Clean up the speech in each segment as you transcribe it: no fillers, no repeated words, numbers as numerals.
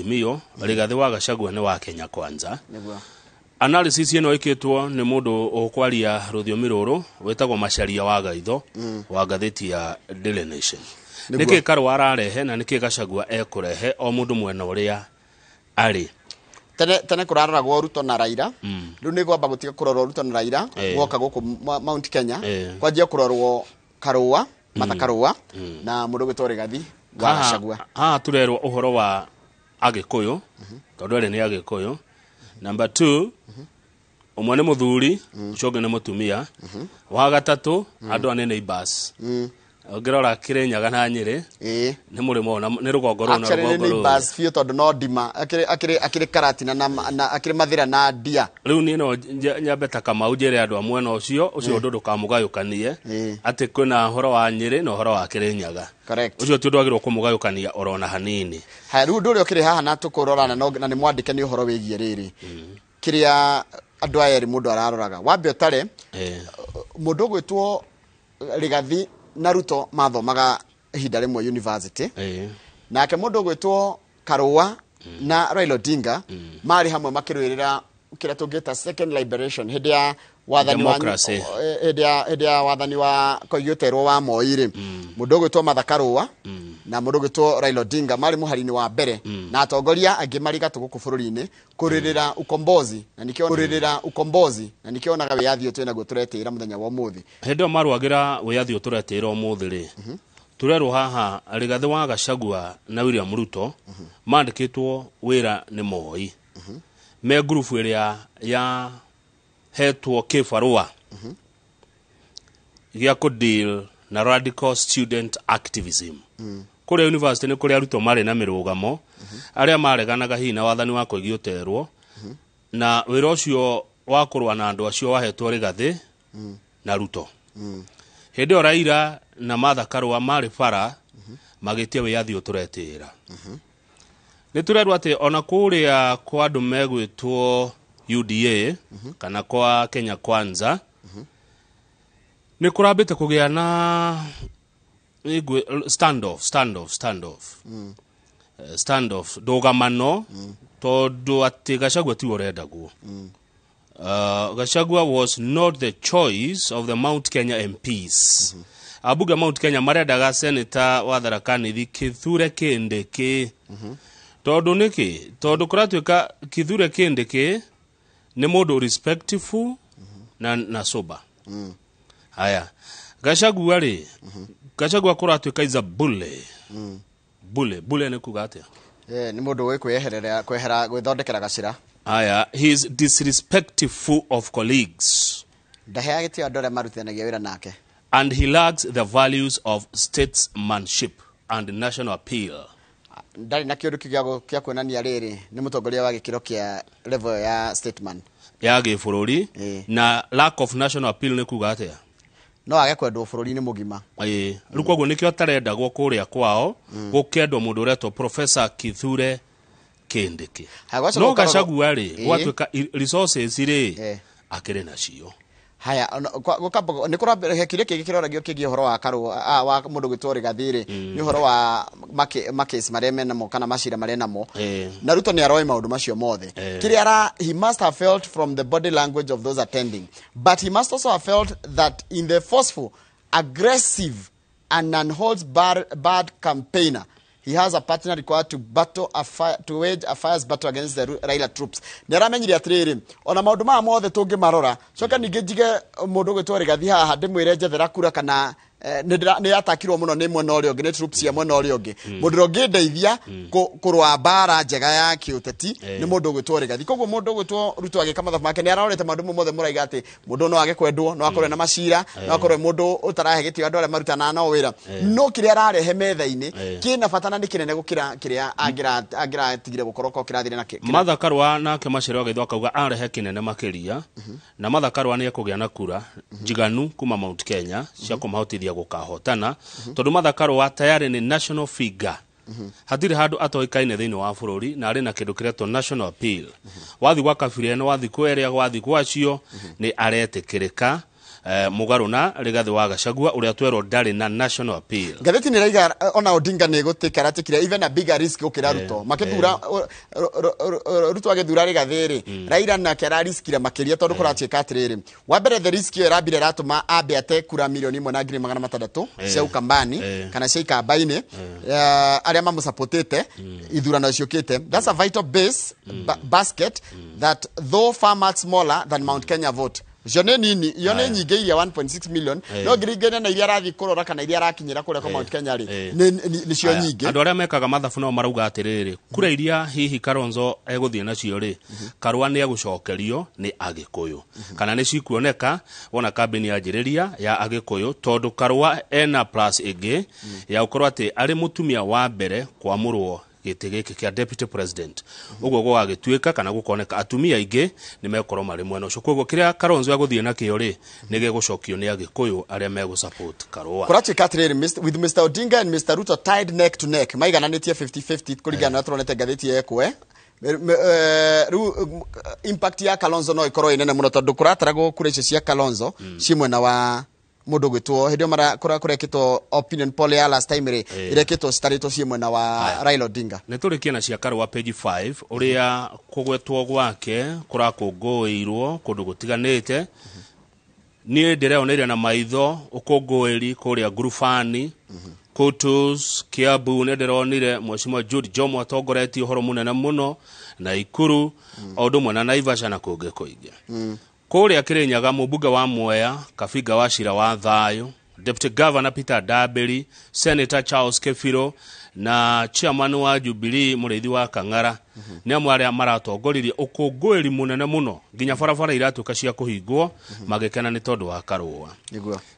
Azimio, Rigathi wa Gachagua nĩ wa Kenya Kwanza. Nĩguo. Analysis ĩno ĩkĩtwo nĩ mũndũ ũkwaria rũthiomi rũrũ wĩtagwo Macharia wa Gaitho wa ngathĩti ya Daily Nation. Nĩguo. Nĩkĩ Karũa ararehe na nĩkĩ Gachagua ekũrehe o mũndũ mwena ũrĩa arĩ? Tene tene kũraroragwo Ruto na Raila. Rĩu nĩ gwamba gũtiga kũrorwo Ruto na Raila. Gwoka gũkũ Mount Kenya, kwanjia kũrorwo Karũa, Martha Karũa na mũndũ ũgwĩtwo Rigathi wa Gachagua. Haha turerwo ũhoro wa Agĩkũyũ tondũ erĩ nĩ Agĩkũyũ. Number 2, ũmwe nĩ mũthuri, ũcio ũngĩ nĩ mũtumia. Wa gatatũ, andũ aya nĩ neighbors. Ũngĩrora Kĩrĩnyaga na Nyĩrĩ, nĩ mũrĩmo ũyũ nĩ rũgongo rũrũ na Actually nĩ rũgongo rũrũ. neighbors biũ tondũ no ndima akĩrĩ Karatina na akĩrĩ Mathĩra na Ndia. Rĩu niĩ no nyambe ta Kamau njĩre andũ a mwena ũcio, ũcio ũndũ ndũkamũgayũkanie, atĩ kwĩna ũhoro wa Nyĩrĩ na ũhoro wa Kĩrĩnyaga. Ũcio ti ũndũ wagĩrĩirwo kũmũgayũkania oro na hanini. Haya, rĩu ũndũ ũrĩa ũkĩrĩ haha na tũkũrorana na nĩ mwandĩke nĩ ũhoro wĩgiĩ rĩrĩ. Kĩrĩa andũ aya erĩ mũndũ araroraga. Wambe ũtare, mũndũ ũgwĩtwo Rigathi na Ruto mathomaga ihinda rĩmwe university. Nake mũndũ ũgwĩtwo Karũa na Raila Odinga marĩ hamwe makĩrũĩrĩra kĩrĩa tũngĩta second liberation hĩndĩ ya wathani wa Democracy. Hĩndĩ ya wathani wa Koigi Ũterwo wa Moi rĩ, mũndũ ũgwĩtwo Martha Karũa na mũndũ ũgwĩtwo Raila Odinga marĩ mũhari-inĩ wa mbere na atongoria angĩ marĩ gatũ gũkũ bũrũri-inĩ kũrĩrĩra ukombozi, na nĩkĩo kũrĩrĩra ukombozi, na nĩkĩo onaga wĩyathi ũyũ twĩnaguo tũretĩĩra mũthenya wa ũmũthĩ. Hĩndĩ ĩyo marũagĩra wĩyathi ũyũ tũretĩĩra ũmũthĩ rĩ, turerwo haha Rigathi wa Gachagua na William Ruto mandĩkĩtwo wĩra nĩ Moi me ngurubu ĩrĩa ya hetwo kĩbarũa gĩa kũ deal na radical student activism. Kũrĩa university nĩ kũrĩa arutwo marĩ na mĩrũgamo, arĩa mareganaga hihi na wathani wa Koigi Ũterwo, na wĩra ũcio wa kũrũa na andũ acio wahetwo Rigathi na Ruto. Hĩndĩ ĩyo Raila na Martha Karũa marĩ bara magĩtia wĩyathi ũyũ tũretĩĩra. Nĩ tũrerwo atĩ ona kũrĩa kwa andũ megwĩtwo UDA kana kwa Kenya Kwanza nĩ kũrambĩte kũgĩa na standoff, standoff, standoff. Standoff, ndũgamano, tondũ atĩ Gachagua tiwe ũrendagwo. Gachagua was not the choice of the Mount Kenya MPs. Ambunge a Mount Kenya marendaga senator wa Tharaka Nithi Kithure Kindiki. Tondũ nĩkĩ? Tondũ kũratuĩka Kithure Kindiki nĩ mũndũ respectful na sober. Haya. Gachagua rĩ, Gachagua kũratuĩka is a bully. Bully, bully nĩ kuga atĩa? Nĩ mũndũ ũĩ kwĩyeherera, kwehera, gwĩthondekera gacĩra. Haya, he is disrespectful of colleagues. Ndaheaga gĩtĩo andũ arĩa marutithanagia wĩra nake. And he lacks the values of statesmanship and national appeal. Ndarĩ na kĩũndũ kĩu gĩa kuonania rĩrĩ nĩ mũtongoria wa gĩkĩro kĩa level ya statesman. Ya gĩbũrũri. Na lack of national appeal nĩ kuga atĩa? No age kwendwo bũrũri-inĩ mũgima. Rĩu koguo nĩkĩo atarendagwo kũrĩa kwao, gũkendwo mũndũ ũretwo Professor Kithure Kindiki. Haya, gwacoka No gũkarorwo- Gachagua rĩ, gwatuĩka resources rĩ, akĩrĩ nacio. Haya, ono, kwa, gũkamba, nĩ kũrambere, he kĩũria kĩngĩ kĩroragio kĩgiĩ ũhoro wa Karũa, wa mũndũ gwĩtwo Rigathi rĩ, nĩ ũhoro wa makesi marĩa menamo kana macira marĩa namo. Na Ruto nĩ aroĩ maũndũ macio mothe. Kĩrĩa ara, he must have felt from the body language of those attending, but he must also have felt that in the forceful, aggressive and unholds bad campaigner, he has a partner required to battle a fire, to wage a fierce battle against the Raila troops. Nĩ aramenyire atĩrĩrĩ, ona maũndũ maya mothe tũngĩmarora, coka ningĩ njige mũndũ ũgwĩtwo Rigathi haha ndĩmwĩre njethera kura kana, nĩ atakirwo mũno nĩ mwena ũrĩa ũngĩ, nĩ troops cia mwena ũrĩa ũngĩ. Mũndũ ũrĩa ũngĩndeithia kũrũa mbara njega ya kĩũteti nĩ mũndũ ũgwĩtwo Rigathi. Koguo mũndũ ũgwĩtwo Ruto agĩka mathabu make nĩ arorete maũndũ mau mothe mũraiga atĩ mũndũ no age kwendwo, no akorwo na macira, no akorwo mũndũ ũtarahe gĩtĩo andũ arĩa marutanaga nao wĩra. No kĩrĩa ararehe metha-inĩ kĩna bata na nĩ kĩnene gũkĩra kĩrĩa angĩratigire gũkorwo ko kĩrathire na kĩ- Martha Karũa nake Macharia agĩthwo akauga arehe kĩnene makĩria, na Martha Karũa nĩ ekũgĩa na kura njiganu kuma Mount Kenya cia kũmahotithia gũkahotana, tondũ Martha Karũa tayari nĩ national figure. Hatirĩ handũ atoĩkaine thĩinĩ wa bũrũri na arĩ na kĩndũ kĩretwo national appeal. Wathi gwa kabira ĩno, wathi kwa ĩrĩa, wathi gwacio, nĩ aretĩkĩrĩka. Mũgarũ na Rigathi wa Gachagua ũrĩa twerwo ndarĩ na national appeal. Ngathĩti nĩ ĩraiga ona Odinga nĩ gũtĩka aratĩkire even a bigger risk gũkĩra Ruto. Makĩthura Ruto agĩthura Rigathi rĩ, Raila nake arariskire makĩria tondũ kũratuĩka atĩrĩrĩ, wa mbere the risk ĩyo ĩrambire ĩratũma ambe ate kura 1,600,000 cia Ukambani kana cia Ikamba-inĩ, arĩa mamũsapotĩte ithurano ciũkĩte. That's a vital base basket that though far much smaller than Mount Kenya vote. Icio nĩ nini, iyo nĩ nyingĩ iria 1.6 million, no ngĩringane na iria arathiĩ kũrora kana iria arakinyĩra kũrĩa kwa Mount Kenya rĩ, nĩcio nyingĩ. Andũ arĩa mekaga mathabu nao marauga atĩrĩrĩ, kura iria hihi Kalonzo egũthiĩ nacio rĩ, Karũa nĩ egũcokerio nĩ Agĩkũyũ kana nĩ cikuoneka wona kambĩni yanjĩrĩria ya Agĩkũyũ, tondũ Karũa ena plus ĩngĩ ya gũkorwo atĩ arĩ mũtumia wa mbere kwamũrwo gĩtĩ gĩkĩ kĩa deputy president. Ũguo gũgagĩtuĩka kana gũkoneka atumia aingĩ nĩ megũkorwo marĩ mwena ũcio. Koguo kĩrĩa Kalonzo egũthiĩ nakĩo rĩ, nĩ gĩgũcokio nĩ Agĩkũyũ arĩa megũsupport Karũa. Kũratuĩka atĩrĩrĩ, with Mr Odinga and Mr Ruto tied neck to neck, maigananĩtie 50-50 kũringana na turonete ngathĩti yekwe. Rĩu impact ya Kalonzo no ĩkorwo ĩ nene mũno tondũ kũrataragwo kura icio cia Kalonzo ci mwena wa mũndũ gwĩtwo hĩndĩ ĩyo kũrekĩtwo opinion poll ya last time rĩ, ĩrekĩtwo citarĩtwo ciĩ mwena wa Raila Odinga. Nĩ tũrĩkie na cia Karũa page 5 ũrĩa kũgwetwo gwake kũrakũngũĩirwo kũndũ gũtiganĩte. Niĩ ndĩreoneire na maitho ũkũngũĩri kũrĩa Ngurubani, Kutus, Kiambu, nĩ ndĩronire Mheshimiwa Jude Jomo atongoretie ũhoro mũnene mũno na Ikuru, o ũndũ ũmwe na Naivasha na kũngĩ kũingĩ. Kũrĩa Kĩrĩnyaga mũmbunge wa Mwea Kabinga wa Cira wa Thayũ, Deputy Governor Peter Ndambĩri, Senator Charles Kebiro na chairman wa Jubilee Mũrĩithi wa Kang'ara nĩ amwe arĩa maratongoririe ũkũngũĩri mũnene mũno nginya barabara iratuĩka cia kũhingwo magĩkena nĩ tondũ wa Karũa.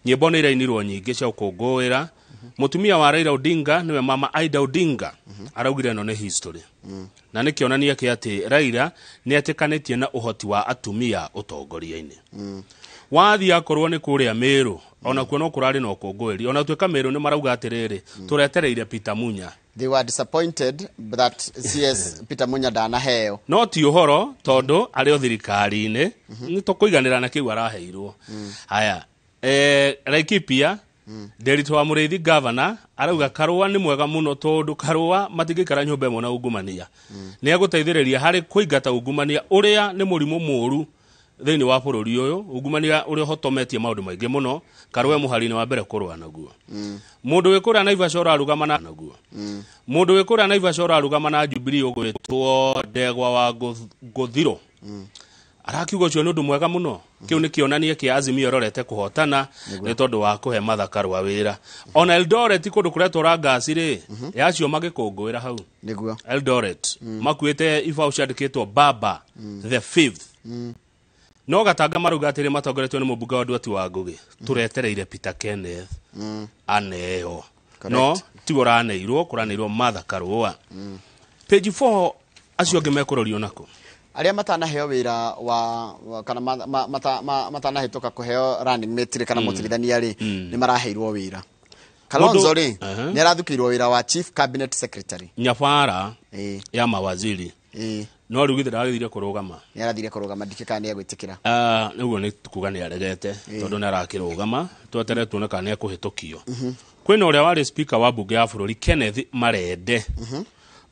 Nyĩmbo nĩ irainirwo nyingĩ cia gũkũngũĩra. Mũtumia wa Raila Odinga nĩwe mama Aida Odinga araugire ĩno nĩ history. Na nĩ kĩonania kĩa atĩ Raila nĩ etĩkanĩtie na ũhoti wa atumia ũtongoria-inĩ. Wathiĩ akorwo nĩ kũrĩa Meru, onakuo no kũrarĩ na ũkũngũĩri. Ona tuĩka Meru nĩ marauga atĩrĩrĩ, tũretereire Peter Munya. They were disappointed that CS Peter Munya ndanaheo. No ti ũhoro tondũ arĩ o thirikari-inĩ, nĩ tũkũiganĩra na kĩu araheirwo. Haya, Laikipia, Nderitu wa Mũrĩithi governor arauga Karũa nĩ mwega mũno tondũ Karũa matingĩikara nyũmba ĩmwe na ungumania. Nĩ egũteithĩrĩria harĩ kũingata ungumania ũrĩa nĩ mũrimũ mũũru thĩinĩ wa bũrũri ũyũ, ungumania ũrĩa ũhotometie maũndũ maingĩ mũno. Karũa mũhari-inĩ wa mbere kũrũa naguo. Mũndũ wĩ kũrĩa Naivasha ũrarũgama na naguo. Mũndũ wĩ kũrĩa Naivasha ũrarũgama na Jubilee ũgwĩtwo Ndegwa wa Ngũthirũ. Arakiuga ũcio nĩ ũndũ mwega mũno. Kĩu nĩ kĩonania kĩa Azimio ĩrorete kũhotana nĩ tondũ wa kũhe Martha Karũa wĩra. Ona Eldoret kũndũ kũretwo Rangasi rĩ, yacio magĩkũngũĩra hau. Nĩguo. Eldoret makuĩte ibaũ ciandĩkĩtwo Baba the fifth. No Gatanga marauga atĩrĩ matongoretio nĩ mũmbunge wa Nduati wa Ngũgĩ, tũretereire Peter Kenneth aneo. No tiwe ũraneirwo, kũraneirwo Martha Karũa. Page 4 acio angĩ mekũrorio nako. Arĩa matanaheo wĩra wa kana matanahĩtũka kũheo running mate kana mũtirithania rĩ, nĩ maraheirwo wĩra. Kalonzo rĩ, nĩ arathukĩirwo wĩra wa Chief Cabinet Secretary. Nyabara ya mawaziri. No rĩu githĩ ndagĩthire kũrũgama. Nĩ arathire kũrũgama, ndikĩka nĩ egwĩtĩkĩra. Nĩguo nĩ kuga nĩ aregete tondũ nĩ arakĩrũgama, tweterere tuone kana nĩ ekũhĩtũkio. Kwĩna ũrĩa warĩ speaker wa mbunge ya bũrũri Kenneth Marende.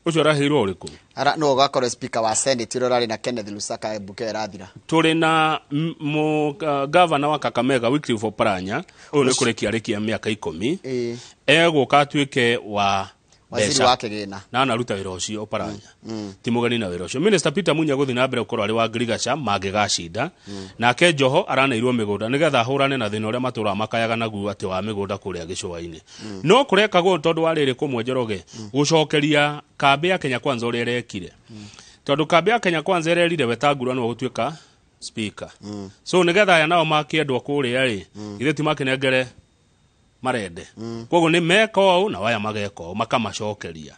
Ũcio araheirwo ũrĩkũ? No ũgakorwo speaker wa Senate ũrĩa ũrarĩ na Kenneth Lusaka mbunge ĩrathira. Tũrĩ na governor wa Kakamega Wycliffe Oparanya, ũyũ nĩ kũrĩkia arĩkia mĩaka 10. Egũka atuĩke wa waziri wa kĩgĩna. Na anaruta wĩra ũcio Oparanya. Ti mũgeni na wĩra ũcio. Minister Peter Munya gũthiĩ na mbere gũkorwo arĩ wa Ngirigaca mangĩgacinda. Nake Joho araneirwo mĩgũnda nĩgetha ahũrane na thĩna ũrĩa matũraga makayaga naguo atĩ wa mĩgũnda kũrĩa gĩcũa-inĩ. No kũrekagwo tondũ wa rĩrĩ kũmwe Njoroge gũcokeria kambĩ ya Kenya Kwanza ũrĩa ĩrekire. Tondũ kambĩ ya Kenya Kwanza ĩrerire Wetangula nĩwe gũtuĩka speaker. So nĩgetha aya nao makĩendwo kũrĩa rĩ, githĩ ti makĩnengere Marende. Koguo nĩ meka ũũ na waya mageka ũũ makamacokeria.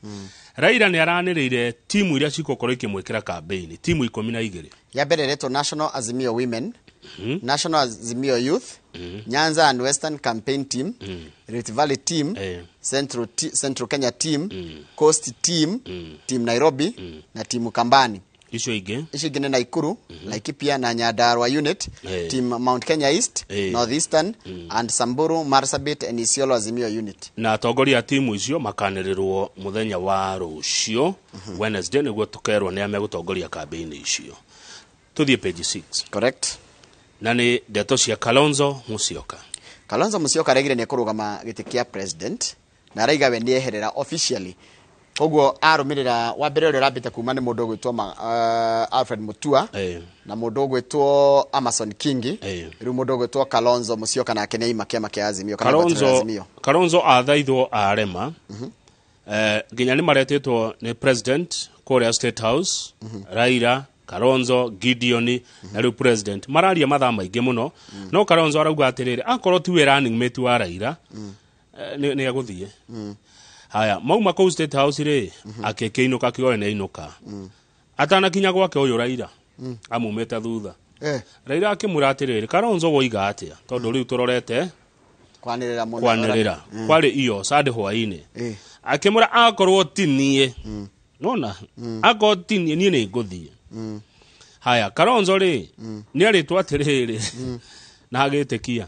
Raila nĩ aranĩrĩire timu iria cigũkorwo ikĩmwĩkĩra campaign, timu 12. Ya mbere ĩretwo National Azimio Women, National Azimio Youth, Nyanza and Western Campaign Team, Rift Valley Team, Central Kenya Team, Coast Team, Team Nairobi na Team Kambani. Icio ingĩ. Icio ingĩ nĩ Naikuru, Laikipia na Nyandarua unit, team Mount Kenya East, North Eastern and Samburu, Marsabit and Isiolo Azimio unit. Na atongoria a timu icio makanĩrĩrwo mũthenya wa rũciũ, Wednesday, nĩguo tũkerwo nĩ a megũtongoria kambĩini icio. Tũthiĩ page 6. Correct. Na nĩ ndeto cia Kalonzo Musyoka. Kalonzo Musyoka aregire nĩ kũrũgama gĩtĩ kĩa president na araiga we nĩeherera officially. Koguo arũmĩrĩra wa mbere ũrĩa ũrambĩte kuma nĩ mũndũ ũgwĩtwo Alfred Mutua na mũndũ ũgwĩtwo Amason Kingi. Rĩu mũndũ ũgwĩtwo Kalonzo Musyoka nake nĩ aima kĩama kĩa Azimio kana ngwatanĩro ya Kalonzo Azimio. Kalonzo athaithwo arema. Nginya nĩ maretĩtwo nĩ president kũrĩa State House, Raila, Kalonzo, Gideon na rĩu president mararia mathaa maingĩ mũno. No Kalonzo arauga atĩrĩrĩ, akorwo tiwe running mate wa Raila, nĩ egũthiĩ. Haya, mauma kũu State House rĩ, akĩkĩinũka kĩoe nĩ ainũka. Atanakinya gwake ũyũ Raila amumĩte thutha. Raila akĩmwĩra atĩrĩrĩ, Kalonzo woiga atĩa, tondũ rĩu tũrorete kwanĩrĩra mũno. Kwanĩrĩra kwarĩ iyo Sunday hwaĩ-inĩ. Akĩmwĩra akorwo ti niĩ, nona akorwo ti niĩ, niĩ nĩ ngũthiĩ. Haya, Kalonzo rĩ nĩ arĩtwo atĩrĩrĩ na agĩtĩkia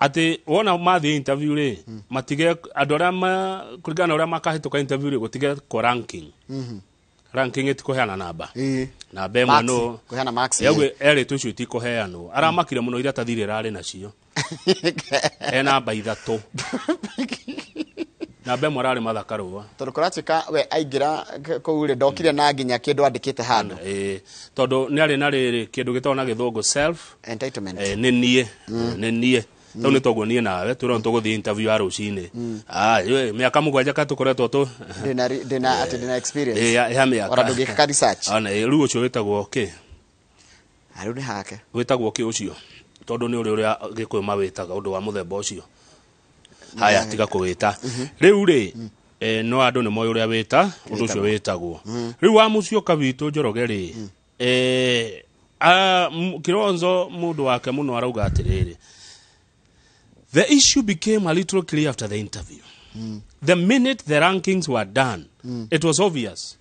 atĩ wona mathiĩ interview rĩ, matige andũ arĩa kũringana na ũrĩa makahĩtũka interview rĩ, gũtige kwa ranking. Ranking ĩtikũheana namba. Namba ĩmwe Max, no kũheana max. Yauge erĩtwo icio itikũheanwo. Aramakire mũno iratathi rĩrĩa arĩ nacio. E namba 3. Namba ĩmwe ararĩ Martha Karũa. Tondũ kũratuĩka we aingĩra kũu rĩ, ndokire na nginya kĩndũ andĩkĩte handũ. Tondũ nĩ arĩ na rĩrĩ kĩndũ gĩtagwo na gĩthũngũ self entitlement. Nĩ niĩ, nĩ niĩ. Tondũ nĩ toguo niĩ nawe twĩrwo nĩ tũgũthiĩ interview ya rũcinĩ. Mĩaka 7 ka tũkoretwo tũ Ndĩna atĩ ndĩna experience. Ya mĩaka. Ona ndũngĩka research. Ona, rĩu ũcio wĩtagwo kĩ? Rĩu nĩ hake. Wĩtagwo kĩ ũcio? Tondũ nĩ ũrĩ ũrĩa Gĩkũyũ mawĩtaga ũndũ wa mũthemba ũcio. Haya, tiga kũwĩta. Rĩu rĩ, no andũ nĩ moĩ ũrĩa wĩta, ũndũ ũcio wĩtagwo. Rĩu wa Musyoka witũ Njoroge rĩ, Kilonzo mũndũ wake mũno arauga atĩrĩrĩ, the issue became a little clear after the interview. The minute the rankings were done, it was obvious.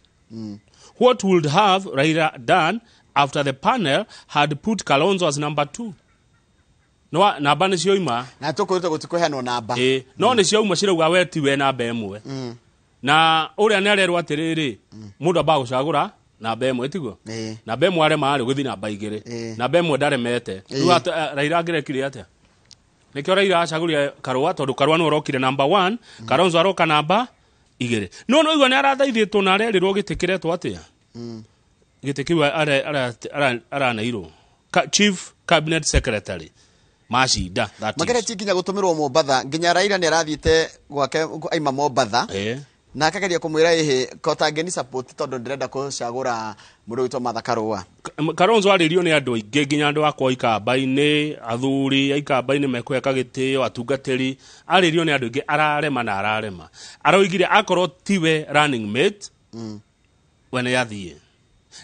What would have Raila done after the panel had put Kalonzo as number 2? No, namba nĩ cioima. Na tũkwĩrĩtwo gũtikũheanwo namba. No nĩ cioima cirauga we tiwe namba ĩmwe. Na ũrĩa nĩ arerwo atĩrĩrĩ, mũndũ ambaga gũcagũra namba ĩmwe, tiguo? Namba ĩmwe arema rĩ, gũthiĩ namba 2. Namba ĩmwe ndaremete. Rĩu Raila angĩrekire atĩa? Nĩkĩo Raila acagũrire Karũa, tondũ Karũa nĩwe ũrokire namba 1, Kalonzo aroka namba 2. No no igua nĩ arathaithĩtwo na arerĩrwo gĩtĩ kĩretwo atĩa? Gĩtĩ kĩu araneirwo. Chief Cabinet Secretary. Macinda, that is. Makereti nginya gũtũmĩrwo Mombatha, nginya Raila nĩ arathiĩte gwake aima Mombatha. Na akageria kũmwĩra ĩhĩ kota ngeni support tondũ ndĩrenda kũcagũra mũndũ witũ Martha Karũa. Kalonzo arĩrio nĩ andũ aingĩ, nginya andũ akwa ikamba-inĩ, athuri a ikamba-inĩ mekũheka gĩtĩo, atungatĩri, arĩrio nĩ andũ aingĩ, ararema na ararema. Aroigire akorwo tiwe running mate, we nĩ athiĩ.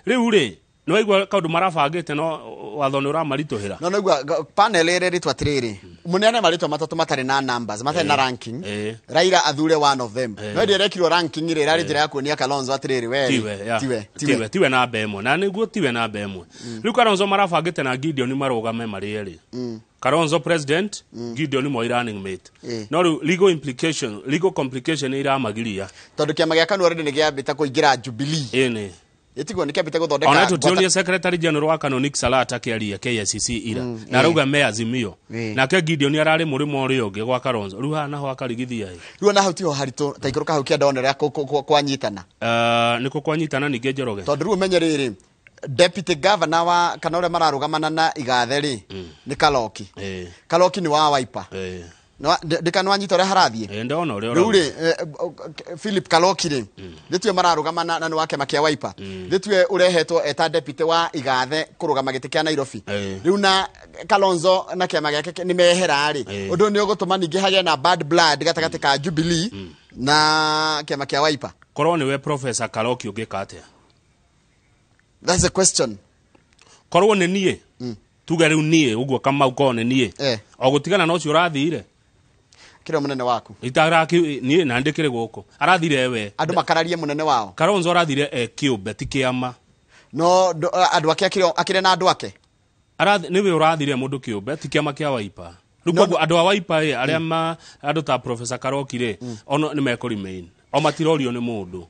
Rĩu rĩ, nĩ waigua kaũndũ marabangĩte no watho nĩ ũramaritũhĩra. No nĩgua panel ĩrĩa ĩrĩtwo atĩrĩrĩ, mũneane marĩtwa matatũ matarĩ na numbers, matarĩ na ranking. Raila athure one of them. No ĩrĩa ĩrekirwo ranking rĩ, ĩrarĩ njĩra ya kuonia Kalonzo atĩrĩrĩ, we rĩ, Tiwe, ya. tiwe, tiwe. Tiwe, tiwe namba ĩmwe. Na nĩguo tiwe namba ĩmwe. Rĩu Kalonzo marabangĩte na Gideon marũgame marĩ erĩ. Kalonzo president, Gideon Moi running mate. No rĩu legal implication, legal complication nĩ iramagiria. Tondũ kĩama gĩa KANU already nĩ kĩambĩte kũingĩra Jubilee. Ĩni. Ĩtiguo nĩ kĩambĩte gũthondeka Ona tũtionie Secretary General wa KANU Nick Salat akĩaria KICC ira. Na arauga me Azimio. Nake Gideon ararĩ mũrĩmo ũrĩa ũngĩ gwa Kalonzo. Rĩu haha naho akarigithia ĩ. Rĩu ona hau tiho haritũ, ta ikũrũka hau kĩanda ona ũrĩa kwanyitana. Nĩkũ kwanyitana ningĩ Njoroge? Tondũ rĩu ũmenye rĩrĩ, deputy governor wa kana ũrĩa mararũgamana na Igathe rĩ, nĩ Kaloki. Kaloki nĩ wa Wiper. Ndikana wanyita ũrĩa harathiĩ. Ndona ũrĩa Rĩu ũrauga. rĩ, Philip Kaloki rĩ, nĩtue mararũgamana na nĩ wa kĩama kĩa Wiper. Nĩtue ũrehetwo eta deputy wa Igathe kũrũgama gĩtĩ kĩa Nairobi. Rĩu na Kalonzo na kĩama gĩake nĩ mehera rĩ, ũndũ nĩ ũgũtũma ningĩ hagĩe na bad blood gatagatĩ ka Jubilee na kĩama kĩa Wiper. Korwo nĩwe Professor Kaloki ũngĩka atĩa? That's the question. Korwo nĩ niĩ, tuge rĩu niĩ ũguo Kamau korwo nĩ niĩ. O gũtigana na ũcio ũrathire. Kĩrĩa mũnene waku. Itaraki niĩ na ndĩkĩrĩ gũkũ. Arathire we. Andũ makararie mũnene wao. Kalonzo arathire e kĩũmbe ti kĩama. No andũ ake akĩrĩ na andũ ake. Nĩwe ũrathire mũndũ kĩũmbe ti kĩama kĩa Wiper. Rĩu koguo andũ a Wiper ĩ arĩa ma andũ ta Professor Karoki rĩ ono nĩ mekũ remain. O matirorio nĩ mũndũ.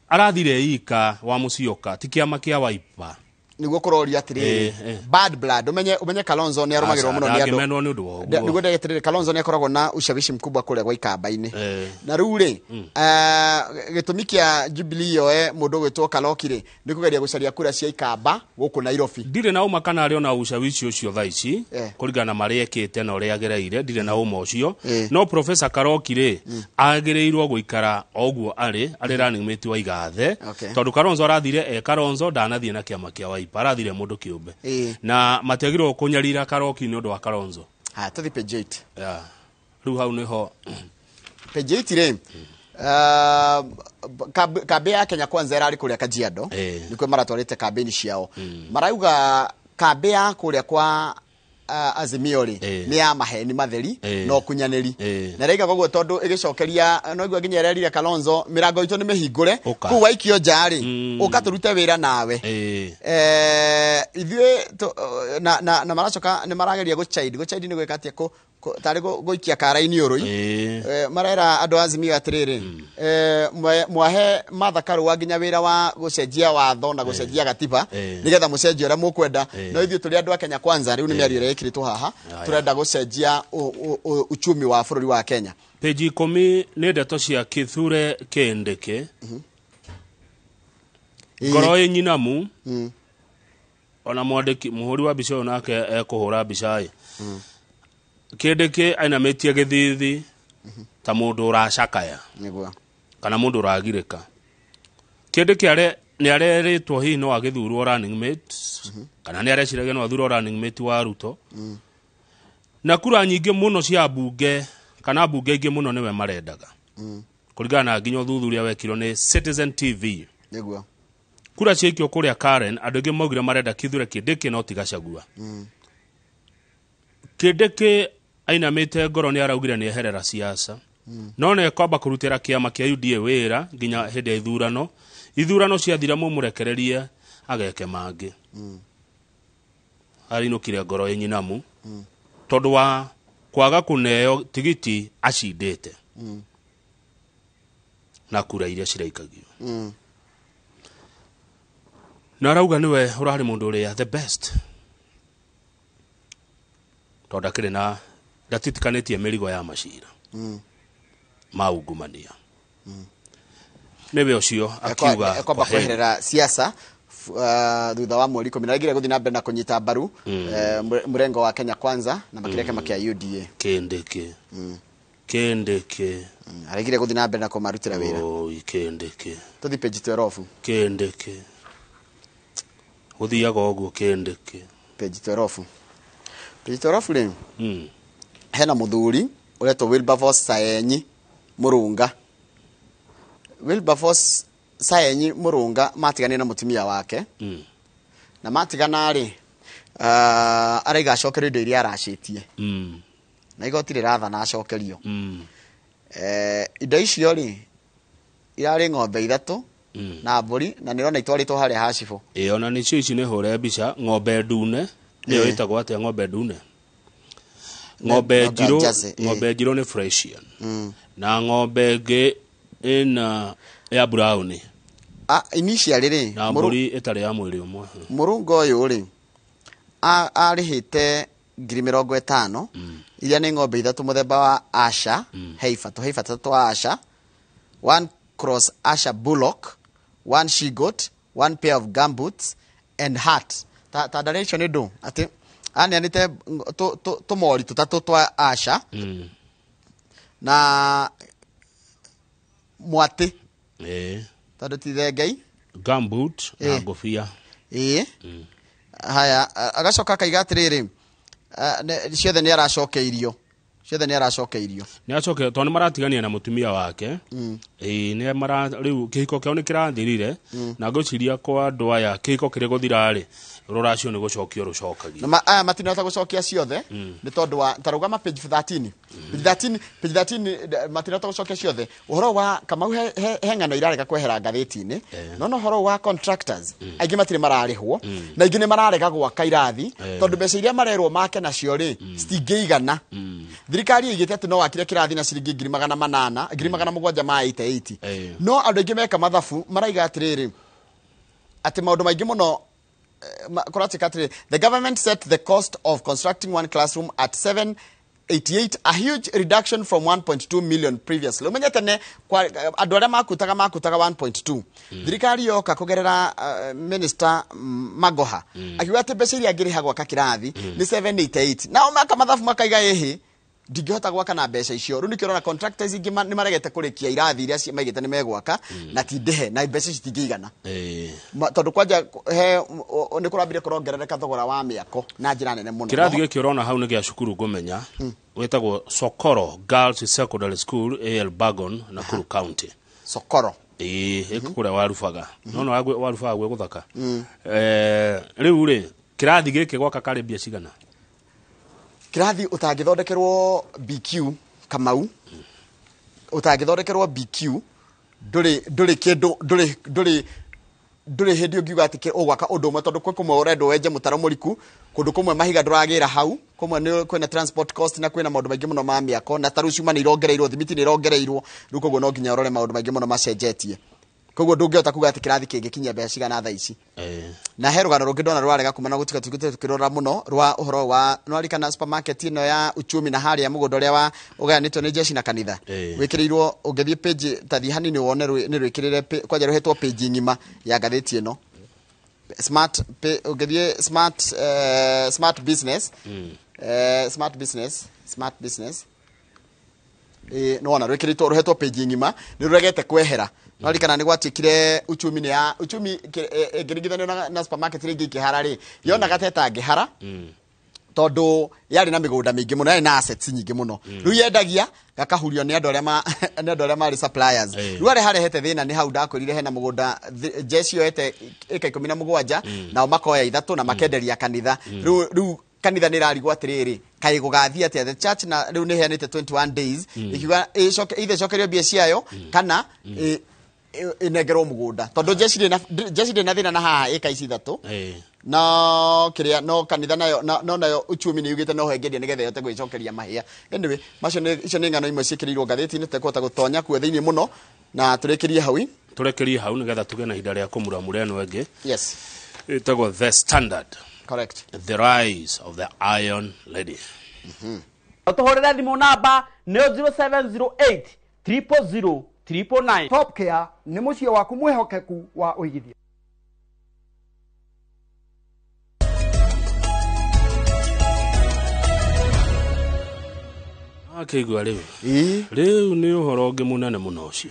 Arathire ika wa Musyoka ti kĩama kĩa Wiper. Niguo kũroria atĩrĩrĩ, bad blood. Umenye Kalonzo nĩ arũmagĩrĩrwo mũno nĩ andũ. Ndangĩmenwo nĩ ũndũ wa ũguo. Niguo ndege atĩrĩrĩ, Kalonzo nĩ akoragwo na ushawishi mkubwa kũrĩa gwa Ikamba-inĩ. Na rĩu rĩ, gĩtũmi kĩa Jubilee yoe mũndũ ũgwĩtwo Karoki rĩ, nĩ kũgeria gũcaria kura cia Ikamba gũkũ Nairobi. Ndirĩ na ũma kana arĩ ona ushawishi ũcio thaa ici, kũringana na marĩa ekĩte na ũrĩa agereire, ndirĩ na ũma ũcio. No Professor Karoki rĩ, agĩrĩirwo gũikara o ũguo arĩ running mate wa Igathe. Tondũ Kalonzo arathire Kalonzo ndanathiĩ na kĩama kĩa Wiper, arathire mũndũ kĩũmbe. Na matiagĩrĩirwo kũnyarira Karoki nĩ ũndũ wa Kalonzo. Haya, tũthiĩ page 8. Yeah. Rĩu hau nĩho page 8 rĩ, kambĩ ya Kenya Kwanza ĩrarĩ kũrĩa Kajiado. Nĩkuo maratwarĩte kambĩini ciao. Marauga kambĩ ya kũrĩa kwa Azimio rĩ, nĩ ya maheni matheri na ũkunyanĩri. Na rĩiga koguo tondũ ĩgĩcokeria no igua nginya ĩrerire Kalonzo mĩrango itũ nĩ mĩhingũre, kũu waikio nja rĩ, ũka tũrute wĩra nawe. Ithuĩ na maracoka nĩ marageria gũchaidi. Gũchaidi nĩ gwĩka atĩa? Tarĩ gũikia kara-inĩ ũrũi. Marera andũ a Azimio atĩrĩrĩ, mwahe Martha Karua nginya wĩra wa gũcenjia watho na gũcenjia gatiba, nĩgetha mũcenjie ũrĩa mũkwenda. No ithuĩ tũrĩ andũ a Kenya Kwanza, rĩu nĩ mĩario ĩrĩa ĩkĩrĩtwo haha, tũrenda gũcenjia uchumi wa bũrũri wa Kenya. Page 10 nĩ ndeto cia Kithure Kindiki. Ngoro ĩ nyinamu. Ona mwandĩki mũhũri wa mbica ũyũ nake ekũhũra mbica ĩ. Kindiki ainamĩtie gĩthithi ta mũndũ ũracakaya. Nĩguo. Kana mũndũ ũragirĩka. Kindiki nĩ arerĩtwo hihi no agĩthurwo running mate, kana nĩ areciragia no athurwo running mate wa Ruto. Na kura nyingĩ mũno cia mbunge kana mbunge ingĩ mũno nĩwe marendaga. Kũringana na nginya ũthuthuria wekirwo nĩ Citizen TV. Nĩguo. Kura ciaikio kũrĩa Karen, andũ aingĩ maugire marenda Kithure Kindiki no ti Gachagua. Kindiki ainamĩte ngoro nĩ araugire nĩ eherera siasa. No nĩ ekwamba kũrutĩra kĩama kĩa UDA wĩra nginya hĩndĩ ya ithurano. Ithurano ciathira mũmũrekererie ageke mangĩ. Arinũkire ngoro ĩ nyinamu. Tondũ wa kwaga kũneo tigiti acindĩte. Na kura iria ciraikagio. Na arauga nĩwe ũrarĩ mũndũ ũrĩa the best. Tondũ ndakĩrĩ na ndatitikanĩtie mĩrigo ya macira. Ma ungumania. Nĩwe ũcio akiuga ekwamba kweherera siasa thutha wa mweri 10 na regire gũthiĩ na mbere na kũnyita mbaru mũrengo wa Kenya Kwanza na makĩria kĩama kĩa UDA. Kindiki. Kindiki. Aregire gũthiĩ na mbere na kũmarutĩra wĩra. Oi, Kindiki. Tũthiĩ page 12. Kindiki. Gũthiaga ũguo Kindiki. Page 12. Page 12 rĩ. Hena mũthuri ũretwo Wilberforce Saenyi Mũrunga. Wilberforce Saenyi Mũrunga matiganire na mũtumia wake. Na matigana rĩ, araiga acokerio indo iria aracĩtie. Na igoti rĩrathana acokerio. Indo icio rĩ, irarĩ ng'ombe 3 na mbũri, na nĩrona itwarĩtwo harĩa ha cibũ. Ona nĩcio ici nĩ hũre mbica, ng'ombe ndune, nĩyo ĩtagwo atĩa ng'ombe ndune? Ng'ombe njirũ, ng'ombe njirũ nĩ Fresian. Na ng'ombe ĩngĩ ĩna ya brown. Initially rĩ, na mbũri ĩtarĩ ya mwĩrĩ ũmwe. Mũrunga ũyũ rĩ, arĩhĩte ngiri 50, iria nĩ ng'ombe 3 mũthemba wa Asha, heifer, tũheifer tũtatũ wa Asha, 1 cross Asha bullock, 1 she goat, 1 pair of gumboots and hat. Ta ndarĩa icio nĩ ndũ? Atĩ aneanĩte tũmori tũtatũ twa Asha na mwatĩ. Tondũ ti thengei. Gumboot na ngũbia. Haya, agacoka akaiga atĩrĩrĩ, ciothe nĩ aracokeirio. Ciothe nĩ aracokeirio. Nĩ acoke tondũ nĩ maratigania na mũtumia wake. Ĩĩ, nĩ mara rĩu kĩhiko kĩao nĩ kĩrathirire, na ngwĩciria kwa andũ aya kĩhiko kĩrĩ gũthira rĩ, rũracio nĩ gũcokio rũcokagio. Na aya matinahota gũcokia ciothe nĩ tondũ wa tarũgama page 13. Page 13, page 13, matinahota gũcokia ciothe. Ũhoro wa Kamau, he ng'ano irarega kwehera ngathĩti-inĩ. No no ũhoro wa contractors, aingĩ matirĩ mararĩhwo, na aingĩ nĩ mararega gwaka irathi tondũ mbeca iria marerwo make nacio rĩ citingĩigana. Thirikari ĩigĩte atĩ no wakire kĩrathi na ciringi 800,000, 788,000. No andũ aingĩ meka mathabu maraiga atĩrĩrĩ, atĩ maũndũ maingĩ mũno kũratuĩka atĩrĩrĩ, the government set the cost of constructing one classroom at 788, a huge reduction from 1.2 million previously. Umenye tene andũ arĩa makutaga 1.2. Thirikari yoka kũgerera minister Magoha akiuga atĩ mbeca iria angĩrĩha gwaka kĩrathi nĩ 788. Nao maka mathabu makaiga ĩhĩ, ndingĩhota gwaka na mbeca icio. Rĩu nĩkĩo ũrona contractors ingĩ nĩ maregete kũrĩkia irathi iria maigĩte nĩ megwaka na ti ndĩhe, na mbeca ici citingĩigana. Tondũ kwanja he nĩ kũrambire kũrongerereka thogora wa mĩako na njĩra nene mũno. Kĩrathi gĩkĩ ũrona hau nĩ gĩa cukuru ngũmenya, wĩtagwo Sokoro Girls Secondary School, AL Bagon, Nakuru County. Sokoro. Ĩĩ, ĩkũrĩa warubaga. No no warubaga gwĩ gũthaka. Rĩu rĩ, kĩrathi gĩkĩ gwaka karĩ mbia cigana? Kĩrathi ũtangĩthondekerwo BQ, Kamau, ũtangĩthondekerwo BQ, ndũrĩ kĩndũ, ndũrĩ hĩndĩ ũngiuga atĩ ũgwaka ũndũ ũmwe, tondũ kwĩ kũmwe ũrendwo wenje mũtaro mũriku, kũndũ kũmwe mahiga ndũragĩra hau, kũmwe nĩ kwĩna transport cost na kwĩna maũndũ maingĩ mũno ma mĩako, na ta rĩu cuma nĩ irongereirwo, thimiti nĩ irongereirwo, rĩu koguo no nginya ũrore maũndũ maingĩ mũno macenjetie. Koguo ndũngĩhota kuga atĩ kĩrathi kĩngĩkinyia mbeca cigana thaa ici. Na he rũgano rũngĩ ndona rwarega kuma na gũtiga tũkĩte tũkĩrora mũno rwa ũhoro wa nĩwarikana supermarket ĩno ya uchumi na harĩa mũgũnda ũrĩa wa ũgayanĩtio nĩ jeshi na kanitha. Wĩkĩrĩirwo, ũngĩthiĩ page ta thiĩ hanini wone nĩ rwĩkĩrĩre kwanja rũhetwo page ng'ima ya ngathĩti ĩno. Smart ũngĩthiĩ smart business. Smart business, smart business. Nĩwona rwĩkĩrĩtwo, rũhetwo page ng'ima, nĩ rũregete kwehera. Nĩwarikana nĩ gwatuĩkire uchumi nĩ ya uchumi ĩngĩringithanio na supermarket rĩngĩ ikĩhara rĩ, yonaga ta ĩtangĩhara, tondũ yarĩ na mĩgũnda mĩingĩ mũno, yarĩ na assets nyingĩ mũno. Rĩu yendagia gakahurio nĩ andũ arĩa nĩ andũ arĩa marĩ suppliers. Rĩu arĩa harehete thĩna nĩ hau ndakwĩrire hena mũgũnda, jeshi yoete ĩka 17, nao makoya 3 na makenderia kanitha. Rĩu kanitha nĩ ĩrarigwo atĩrĩrĩ, kaĩ gũgathiĩ atĩa? The church na rĩu nĩ ĩheanĩte 21 days, ĩkiuga either ĩcokerio mbia ciayo kana ĩnengerwo mũgũnda, tondũ jeshi ndĩ na thĩna na haha ĩka ici 3. No kĩrĩa, no kanitha nayo, no nayo uchumi nĩ yugĩte no hengeria nĩgetha ĩhote gwĩcokeria mahĩa. Anyway, macio nĩ, icio nĩ ng'ano imwe ciĩkĩrĩirwo ngathĩti-inĩ, tũtekũhota gũtonya kuo thĩinĩ mũno, na tũrĩkĩrie hau. Tũrĩkĩrie hau nĩgetha tũgĩe na ihinda rĩa kũmuramura ĩno ĩngĩ. Yes. Ĩtagwo The Standard. Correct. The Rise of the Iron Lady. Tũhũrĩre thimũ namba nĩyo 0708 000 999. Top Care nĩ mũciĩ waku mwĩhokeku wa ũigithia. Akĩigua rĩu. Rĩu nĩ ũhoro ũngĩ mũnene mũno ũcio.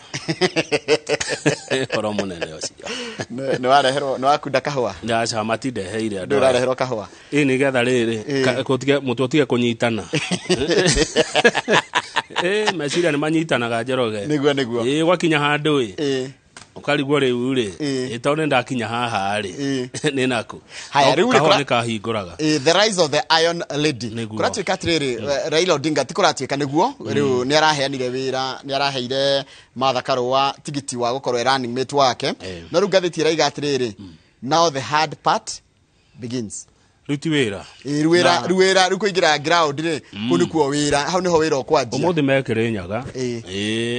Ũhoro mũnene ũcio. Nĩ wareherwo, nĩ wakunda kahũa? Aca, matindeheire andũ. Ndũ ũrareherwo kahũa? Ĩ, nĩgetha rĩrĩ, mũtwe ũtige kũnyitana. Meciria nĩ manyitanaga, Njoroge. Nĩguo, nĩguo. Gwakinya handũ ĩ. Ũkarigwo rĩu rĩ, tondũ nĩ ndakinya haha rĩ, nĩ naku. Haya, rĩu rĩ, Kahũa nĩ kahingũraga. The Rise of the Iron Lady. Nĩguo. Kũratuĩka atĩrĩrĩ, Raila Odinga ti kũratuĩka nĩguo, rĩu nĩ araheanire wĩra, nĩ araheire Martha Karua tigiti wa gũkorwo e running mate wake. No rĩu ngathĩti ĩraiga atĩrĩrĩ, now the hard part begins. Rĩu ti wĩra. Rĩu wĩra, Na rĩu wĩra, rĩu kũingĩra ground rĩ, kũu nĩkuo wĩra, hau nĩho wĩra ũkwanjia. Ũmũthĩ me Kĩrĩnyaga.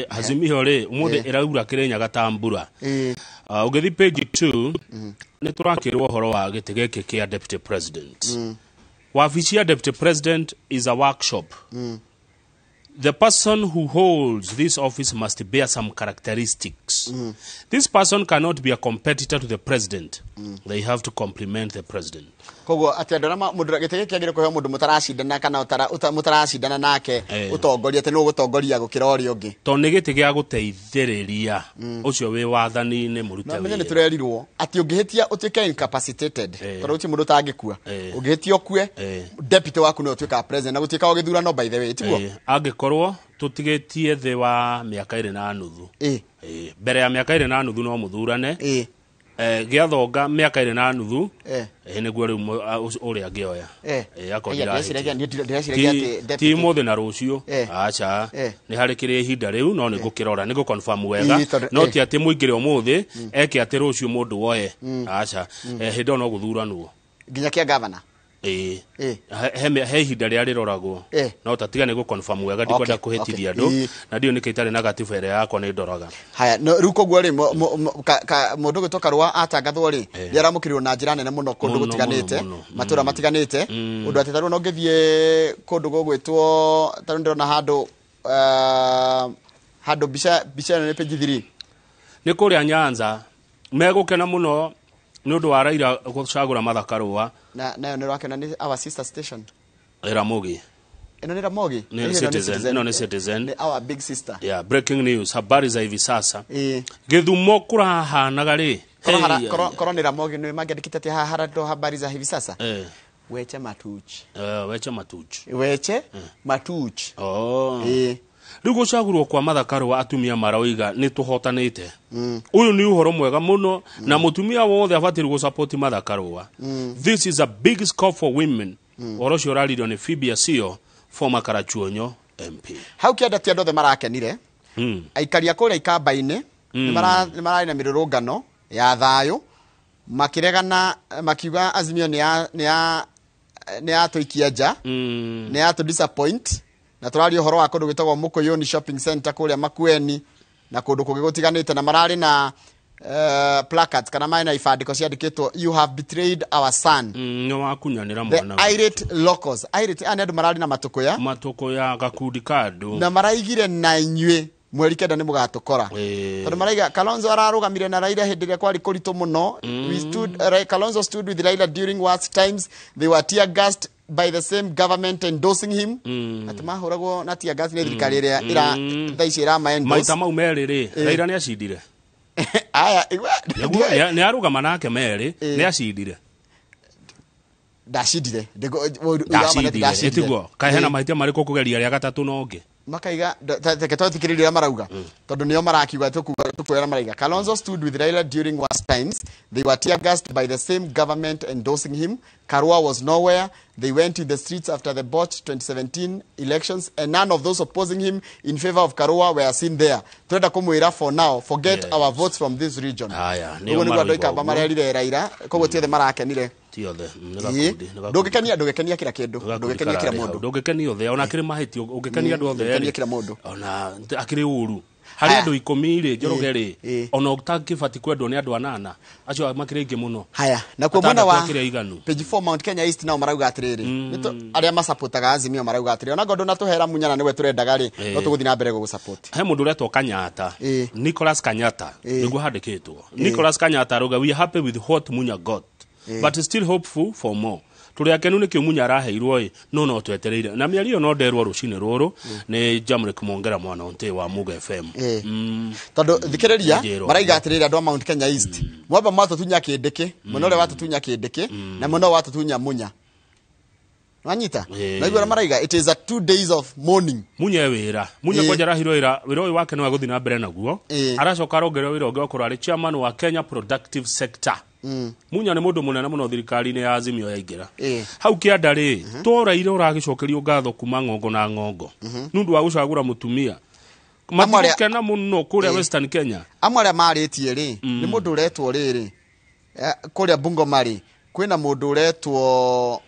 Azimio rĩ, ũmũthĩ ĩraura Kĩrĩnyaga ta mbura. Ũngĩthiĩ page 2, nĩ tũrakĩrwo ũhoro wa gĩtĩ gĩkĩ kĩa deputy president. Wabici ya deputy president is a workshop. The person who holds this office must bear some characteristics. This person cannot be a competitor to the president. They have to complement the president. Koguo atĩ andũ arĩa mũndũ gĩtĩ gĩkĩ kĩagĩrĩire kũheo mũndũ mũtaracindana kana mũtaracindana nake ũtongoria atĩ nĩwe ũgũtongoria gũkĩra ũrĩa ũngĩ. Tondũ nĩ gĩtĩ gĩa gũteithĩrĩria ũcio wĩ wathani-inĩ mũrute No menye nĩ wĩra. tũrerirwo atĩ ũngĩhĩtia ũtuĩke incapacitated, tondũ gũtirĩ mũndũ ũtangĩkua, ũngĩhĩtia ũkue, deputy waku nĩwe ũtuĩkaga president na gũtuĩka o gĩthurano, by the way, tiguo? Angĩkorwo tũtigĩtie thĩ wa mĩaka 2.5. Mbere ya mĩaka 2.5 no mũthurane. Gĩathonga mĩaka 2.5, nĩguo rĩu ũrĩa angĩoya. Akorwo Aya, ndirahĩtia. ndĩreciragia atĩ Ti deputy ũmũthĩ na rũciũ, aca, nĩ harĩ kĩrĩ ihinda rĩu, no nĩ ngũkĩrora, nĩ ngũconfirm wega. Ĩĩ, No tondũ ti atĩ mũingĩre ũmũthĩ eke atĩ rũciũ mũndũ woe, aca. Hĩndĩ ĩyo no gũthuranwo. Nginya kĩa gavana. Ĩĩ. He ihinda rĩrĩa rĩroragwo. No tatiga nĩ gũconfirm wega, ndikwenda kũhĩtithia andũ, na ndiũ nĩkĩ itarĩ na gatiba ĩrĩa yakwa nĩ ndoraga. Haya, no rĩu koguo rĩ, mũndũ gwĩtwo Karũa atangathwo rĩ, nĩ aramũkĩrirwo na njĩra nene mũno kũndũ Mũno, gũtiganĩte, mũno, mũno. matũra matiganĩte, ũndũ atĩ tarĩu no ngĩthiĩ kũndũ gũgwĩtwo, tarĩu ndĩrona handũ handũ mbica ĩno nĩ page 3. Nĩ kũrĩa Nyanza megũkena mũno nĩ ũndũ wa Raila gũcagũra Martha Karũa. Na nayo nĩ ũrakĩona nĩ our sister station. Ramogi. Ĩno nĩ Ramogi. Nĩ Ĩno nĩ Citizen. Ĩno nĩ Citizen. Nĩ our big sister. Yeah, breaking news, habari za hivi sasa. Gĩthumo kũrahanaga rĩ. Korwo Hey, korwo nĩ Ramogi nĩ mangĩandĩkĩte atĩ haha harandĩkwo habari za hivi sasa, weche matuch. Weche matuch. Weche matuch. Oh. Rĩu gũcagũrwo kwa Martha Karũa, atumia maroiga nĩ tũhotanĩte. Ũyũ nĩ ũhoro mwega mũno, na mũtumia wothe abatiĩ gũsupport Martha Karũa. This is a big score for women. Ũhoro ũcio ũraririo nĩ Phoebe Asiyo, former Karachuonyo MP. Hau kĩanda ti andũ othe marakenire. Aikari a kũrĩa Ikamba-inĩ nĩ mararĩ na mĩrũrũngano ya thayũ makĩregana, makiuga Azimio nĩ yatũikia nja, nĩ yatũ disappoint. Na tũraria ũhoro wa kũndũ gwĩtagwo Mũkũyũni Shopping Center kũrĩa Makueni na kũndũ kũngĩ gũtiganĩte, na mararĩ na placards kana marĩ na ibandĩko ciandĩkĩtwo "You have betrayed our son." Nĩ wakunyanĩra The mwana witũ. irate locals, irate aya nĩ andũ mararĩ na matũkũya. Matũkũya gakundi ka andũ. Na maraigire na inyuĩ mweri 9 nĩ mũgatũkora, tondũ maraiga Kalonzo ararũgamire na Raila hĩndĩ ĩrĩa kwarĩ kũritũ mũno. We stood, Kalonzo stood with Raila during worst times. They were tear gassed by the same government endorsing him. Atĩ mahũragwo na tear gas nĩ thirikari ĩrĩa ĩra thaa ici ĩrama endorse. Maita mau merĩ rĩ, Raila nĩ acindire. Aya, igua. Nĩguo, nĩ arũgama nake merĩ, nĩ acindire. Ndacindire. Ndacindire, ĩtiguo? Kaĩ hena mahĩtia marĩkũ kũgeria rĩa gatatũ na ũngĩ? Makaiga reke twathikĩrĩria ũrĩa marauga, tondũ nĩo marakiuga, tũkuoya maraiga Kalonzo stood with Raila during worst times. They were tear gassed by the same government endorsing him. Karua was nowhere. They went in the streets after the botched 2017 elections and none of those opposing him in favor of Karua were seen there. Turenda kũmwĩra, for now forget our votes from this region. Aya, nĩo Ũguo nĩguo andũ maroiga Ikamba ũguo. marerire Raila. Koguo ti othe marakenire. Ti othe. Nĩ gakundi, nĩ gakundi. Ndũngĩkenia kila kĩndũ. Nĩ gakundi Ndũngĩkenia kila kararĩ hau. mũndũ. Ndũngĩkenia othe, ona akĩrĩ mahĩtia ũngĩkenia andũ othe Ndũngĩkenia rĩ, kila mũndũ. Ona akĩrĩ ũru harĩ Haya. andũ 10 rĩ, Njoroge rĩ, ona ũtangĩbati kwendwo nĩ andũ anana acio makĩrĩ aingĩ mũno. Haya, nakuo mwena Atandatũ wa akĩrĩ aiganu. page 4, Mount Kenya East, nao marauga atiriri, arĩa masapotaga Azimio marauga atiriri, ona ngondũ natũhera Munyana nĩwe tũrendaga rĩ, no tũgũthiĩ na mbere gũgũsupport. He mũndũ ũretwo Kanyata, Nicholas Kanyata nĩguo handĩkĩtwo. Nicholas Kanyata arauga, "We are happy with what Munya got, but still hopeful for more." Tũrĩ akenu nĩkĩo Munya araheirwo ĩ, no twetereire na mĩario no nderwo rũcinĩ rũrũ nĩ Jamrick Mwongera mwana Onte wa Muga FM. Tondũ thikĩrĩria, Njĩrwo. maraiga atĩrĩrĩ, andũ a Mount Kenya East, mwamba mwatũtunya kĩndĩkĩ, mwena ũrĩa watũtunya kĩndĩkĩ na mwena ũyũ watũtunya Munya, wanyita? Naigua ũrĩa maraiga, it is a 2 days of mourning. Munya e wĩra, Munya kwanja arahirwo wĩra, wĩra ũyũ wake no agũthiĩ na mbere naguo. Aracoka arongererwo wĩra ũngĩ wakorwo arĩ chairman wa Kenya Productive Sector. Munya nĩ mũndũ mũnene mũno thirikari-inĩ ya Azimio yaingĩra. Hau kĩanda rĩ, to Raila ũragĩcokerio ngatho kuma ng'ongo na ng'ongo nĩ ũndũ wa gũcagũra mũtumia. Amwe Matigũkena mũno kũrĩa Western Kenya. Amwe arĩa marĩtie rĩ, nĩ mũndũ ũretwo rĩrĩ, kũrĩa Bungoma rĩ, kwĩna mũndũ ũretwo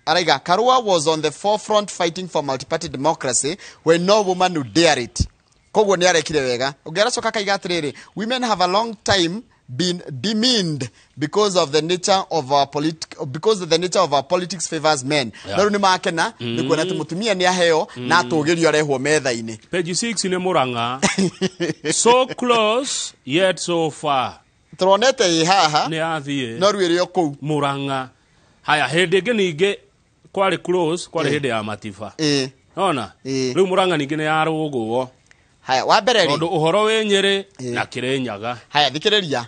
araiga Karua was on the forefront fighting for multi-party democracy when no woman would dare it. Koguo nĩ arekire wega. Ũngĩ aracoka akaiga atĩrĩrĩ, women have a long time been demeaned because of the nature of our because the nature of our politics favors men. No rĩu nĩ makena nĩ kuona atĩ mũtumia nĩ aheo na atũgĩrio arehwo metha-inĩ. Page 6 nĩ Murang'a. So close yet so far. Tũronete ĩ haha nĩ yathiĩ no rĩu ĩrĩ o kũu Murang'a. Haya hĩndĩ ĩngĩ ningĩ kwarĩ close, kwarĩ hĩndĩ ya Matiba. Ona rĩu Murang'a ningĩ nĩ yarũgwo. Haya wa mbere rĩ tondũ ũhoro wĩ Nyĩrĩ na Kĩrĩnyaga. Haya thikĩrĩria,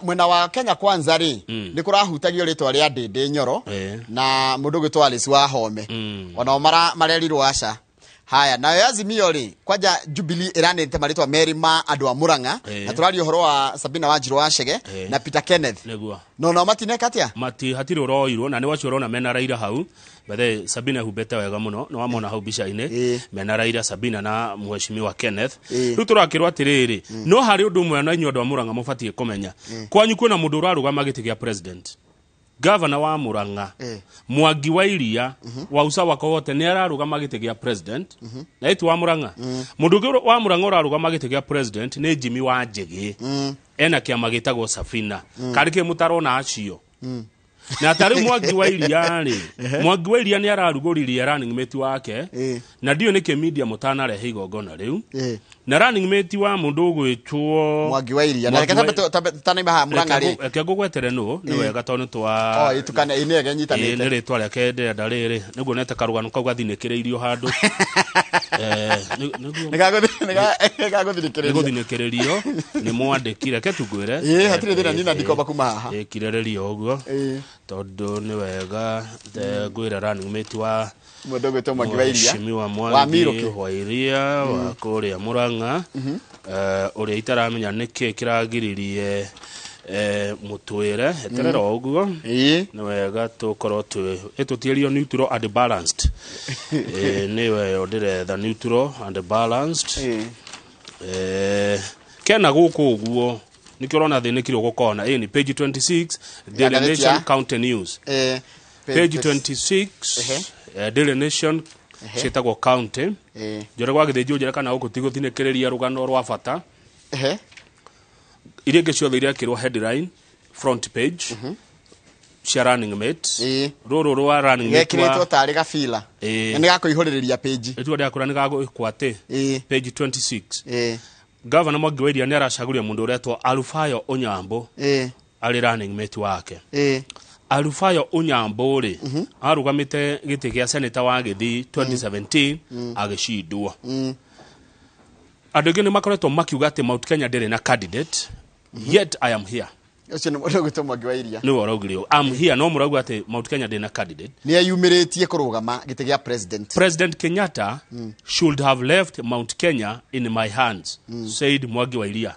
mwena wa Kenya Kwanza rĩ nĩ kũrahutagio rĩtwa rĩa Ndĩndĩ Nyoro na mũndũ ũgwĩtwo Alice Wahome onao marerirwo aca. Haya nayo Azimio rĩ kwanja Jubilee ĩranĩte marĩtwa merĩ ma andũ a Murang'a na tũraria ũhoro wa Sabina Wanjiru wa Chege na Peter Kenneth. Nĩguo no nao matineka atĩa mati hatirĩ ũroirwo na nĩ wacio ũrona mena Raila hau bethe Sabina humbĩte wega mũno nĩ wamona hau mbica-inĩ mena Raila Sabina na mheshimiwa Kenneth. Rĩu tũrakĩrwo atĩrĩrĩ no harĩ ũndũ ũmwe na inyuĩ andũ a Murang'a mũbatiĩ kũmenya kwanyu kwĩna mũndũ ũrarũgama gĩtĩ kĩa president, Governor wa Murang'a Mwangi wa Iria wa Usawa Kogote nĩ ararũgama gĩtĩ kĩa president na ĩti wa Murang'a. Mũndũ ũngĩ wa Murang'a ũrarũgama gĩtĩ kĩa president nĩ Jimmy wa Njĩgĩ ena kĩama gĩtagwo Safina karĩ kĩ mũtarona acio na tarĩ Mwangi wa Iria rĩ Mwangi wa Iria nĩ ararugũririe running mate wake na ndiũ nĩkĩ media mũtanarehe igongona rĩu na running mate wa mũndũ ũgwĩtwo Mwangi wa Iria na reke tanaima haha Murang'a rĩ reke ngũgwetere nũ nĩ wega tondũ nĩ twa itukane ĩ nĩ nyitanĩte nĩ rĩtwa rĩake ndĩrenda rĩrĩ nĩguo nete karũgano kau gathinĩkĩrĩirio handũ nĩgũthinĩkĩrĩrio nĩ mwandĩki reke tungwĩre hatirĩ thĩna niĩ na ndikomba kuma haha kirĩrĩrio ũguo tondũ nĩ wega ngwĩra running mate wa mũndũ ũgwĩtwo Mwangi wa Iria mheshimiwa Mwangi wa Iria wa kũrĩa Murang'a ũrĩa itaramenya nĩkĩ kĩragiririe mũtwĩre eterera ũguo nĩ wega tũkorwo ĩtũtiĩrio neutral and balanced. Nĩwe ndĩretha neutral and balanced kena gũkũ ũguo nĩkĩo ũrona thĩnĩkirwo gũkona ĩ ni page 26 Daily Nation County News page 26 Daily Nation ciĩtagwo county njore gwa gĩthĩnjũ njere kana gũkũ ti gũthinĩkĩrĩria rũgano rwa bata iria ingĩ ciothe irekĩrwo headline front page cia running mate rũrũ rwa running mate gekĩrĩtwo tarĩ gabila na nĩgakũihũrĩrĩria page itua rĩakũra nĩgagwĩkwo atĩ page 26 Governor Mwangi wa Iria nĩ aracagũria mũndũ ũretwo Alufayo Onyambo arĩ running mate wake. Alufayo Onyambo rĩ arũgamĩte gĩtĩ kĩa senator wa Gĩthii 2017 agĩcindwo. Andũ aingĩ nĩ makoretwo makiuga atĩ Mount Kenya ndĩrĩ na candidate yet I am here. Ũcio nĩ mũndũ ũgwĩtwo Mwangi wa Iria nĩwe ũraugire ũguo I'm here no mũrauga atĩ Mount Kenya ndĩrĩ na candidate. Nĩ eyumĩrĩtie kũrũgama gĩtĩ kĩa president. President Kenyatta should have left Mount Kenya in my hands said Mwangi wa Iria.